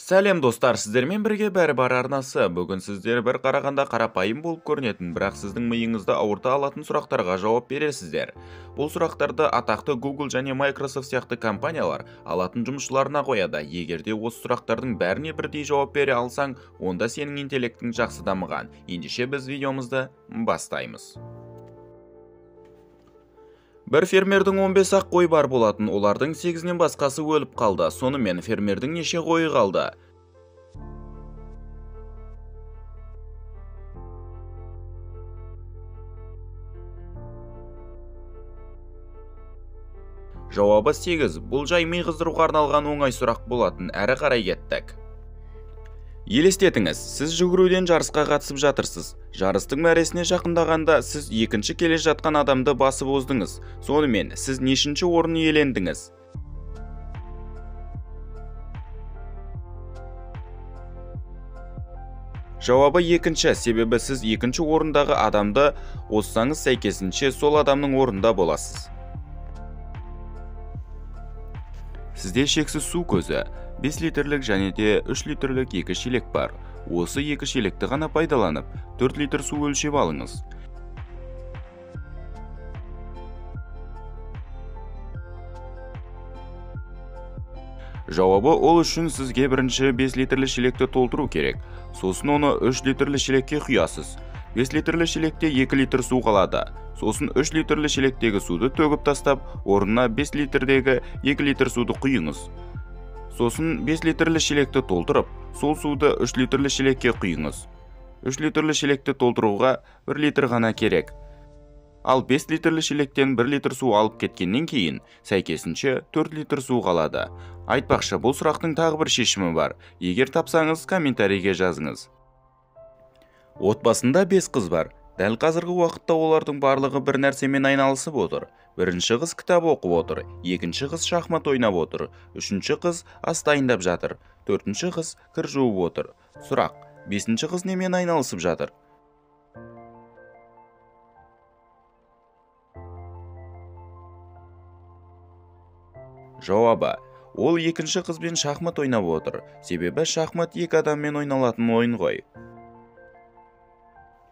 Сәлем достар, сіздермен бірге Бәрі бар арнасы. Бүгін сіздер бір қарағанда қарапайым болып көрінетін, бірақ сіздің миыңызды ауырта алатын сұрақтарға жауап бересіздер. Бұл сұрақтарды атақты Google және Microsoft сияқты компаниялар алатын жұмысшыларына қояды. Егер де осы сұрақтардың бәріне бірдей жауап бере алсаң, онда сенің интеллектің жақсы дамыған. Ендеше біз видеомызды бастаймыз. Бір фермердің 15 ақ қой бар болатын, олардың 8-інен басқасы өліп қалды. Сонымен фермердің неше қойы қалды? Жауабы 8. Бұл жай ми қыздыруға арналған оңай сұрақ болатын. Әрі қарай кеттік. Елестетіңіз, сіз жүгіруден жарысқа қатысып жатырсыз. Жарыстың мәресіне жақындағанда сіз екінші келе жатқан адамды басып оздыңыз. Сонымен, сіз нешінші орын иелендіңіз? Жауабы екінші, себебі сіз екінші орындағы адамды озсаңыз, сәйкесінше сол адамның орнында боласыз. Сізде шексіз су көзі, 5 литрлік және де 3 литрлік 2 шелек бар. Осы 2 шелекті ғана пайдаланып, 4 литр су өлшеп алыңыз. Жауабы ол үшін сізге бірінші 5 литрлі шелекті толтыру керек. Сосын оны 3 литрлі шелекке құясыз. 5 литрлі шелекте 2 литр су қалады. Сосын 3 литрлі шелектегі суды төгіп тастап, орнына 5 литрдегі 2 литр суды құйыңыз. Сосын 5 литрлі шелекті толтырып, сол суды 3 литрлі шелекке құйыңыз. 3 литрлі шелекті толтыруға 1 литр ғана керек. Ал 5 литрлі шелектен 1 литр су алып кеткеннен кейін, сәйкесінше 4 литр су қалады. Айтпақшы, бұл сұрақтың тағы бір шешімі бар. Егер тапсаңыз, комментарийге жазыңыз. Отбасында 5 қыз бар. Дәл қазіргі уақытта олардың барлығы бір нәрсемен айналысып отыр. Бірінші қыз кітап оқып отыр, екінші қыз шахмат ойнап отыр, үшінші қыз ас дайындап жатыр, төртінші қыз кір жуып отыр. Сұрақ: бесінші қыз немен айналысып жатыр? Жауабы: ол екінші қызбен шахмат ойнап отыр, себебі шахмат екі адаммен ойналатын ойын ғой.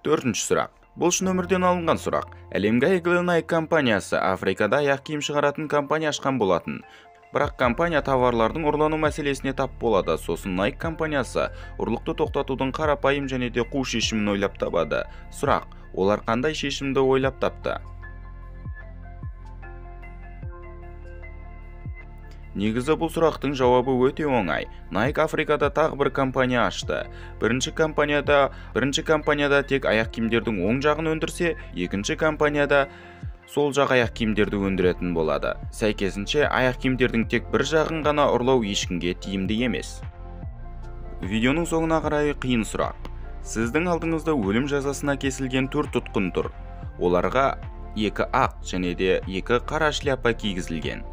Төртінші сұрақ. Бұл шын өмірден алынған сұрақ. Әлемге әйгілі Nike компаниясы Африкада аяқ киім шығаратын компания ашқан болатын. Бірақ компания товарлардың ұрлану мәселесіне тап болады. Сосын Nike компаниясы ұрлықты тоқтатудың қарапайым және де қу шешімін ойлап табады. Сұрақ: олар қандай шешімді ойлап тапты? Негізі бұл сұрақтың жауабы өте оңай. Nike Африкада тағы бір компания ашты. Бірінші компанияда тек аяқ киімдердің оң жағын өндірсе, екінші компанияда сол жақ аяқ киімдерді өндіретін болады. Сәйкесінше, аяқ киімдердің тек бір жағын ғана ұрлау ешкімге тиімді емес. Видеоның соңына қарай қиын сұрақ. Сіздің алдыңызда өлім жазасына кесілген 4 тұтқын тұр. Оларға 2 ақ және де 2 қара шляпа кигізілген.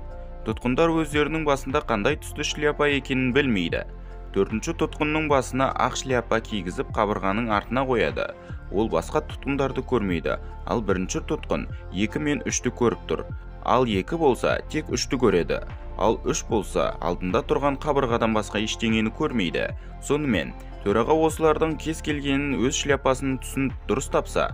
Тұтқындар өздерінің басында қандай түсті шляпа екенін білмейді. Төртінші тұтқынның басына ақ шляпа кигізіп қабырғаның артына қояды. Ол басқа тұтқындарды көрмейді, ал бірінші тұтқын 2 мен 3-ті көріп тұр. Ал 2 болса тек 3-ті көреді. Ал 3 болса алдында тұрған қабырғадан басқа ештеңені көрмейді. Сонымен, төраға осылардың кез келгенін өз шляпасының түсін дұрыс тапса,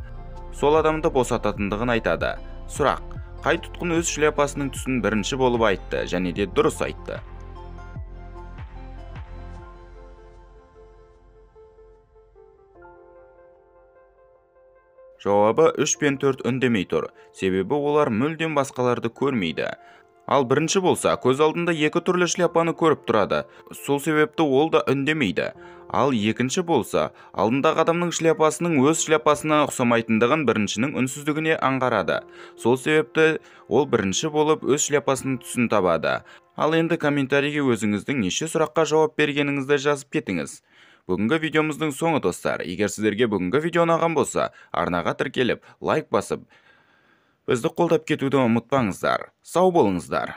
сол адамды босататындығын айтады. Сұрақ: қай тұтқын өз шляпасының түсін бірінші болып айтты және де дұрыс айтты? Жауабы 3 пен 4 үндемей тұр, себебі олар мүлдем басқаларды көрмейді. Ал бірінші болса, көз алдында екі түрлі шляпаны көріп тұрады, сол себепті ол да үндемейді. Ал екінші болса, алдындағы адамның шляпасының өз шляпасына ұқсамайтындығын біріншінің үнсіздігіне аңғарады. Сол себепті ол бірінші болып өз шляпасының түсін табады. Ал енді комментарийге өзіңіздің неше сұраққа жауап бергеніңізді жазып кетіңіз. Бүгінгі видеомыздың соңы достар. Егер сіздерге бүгінгі видео ұнаған болса, арнаға тіркеліп, лайк басып, бізді қолдап кетуді ұмытпаңыздар. Сау болыңыздар.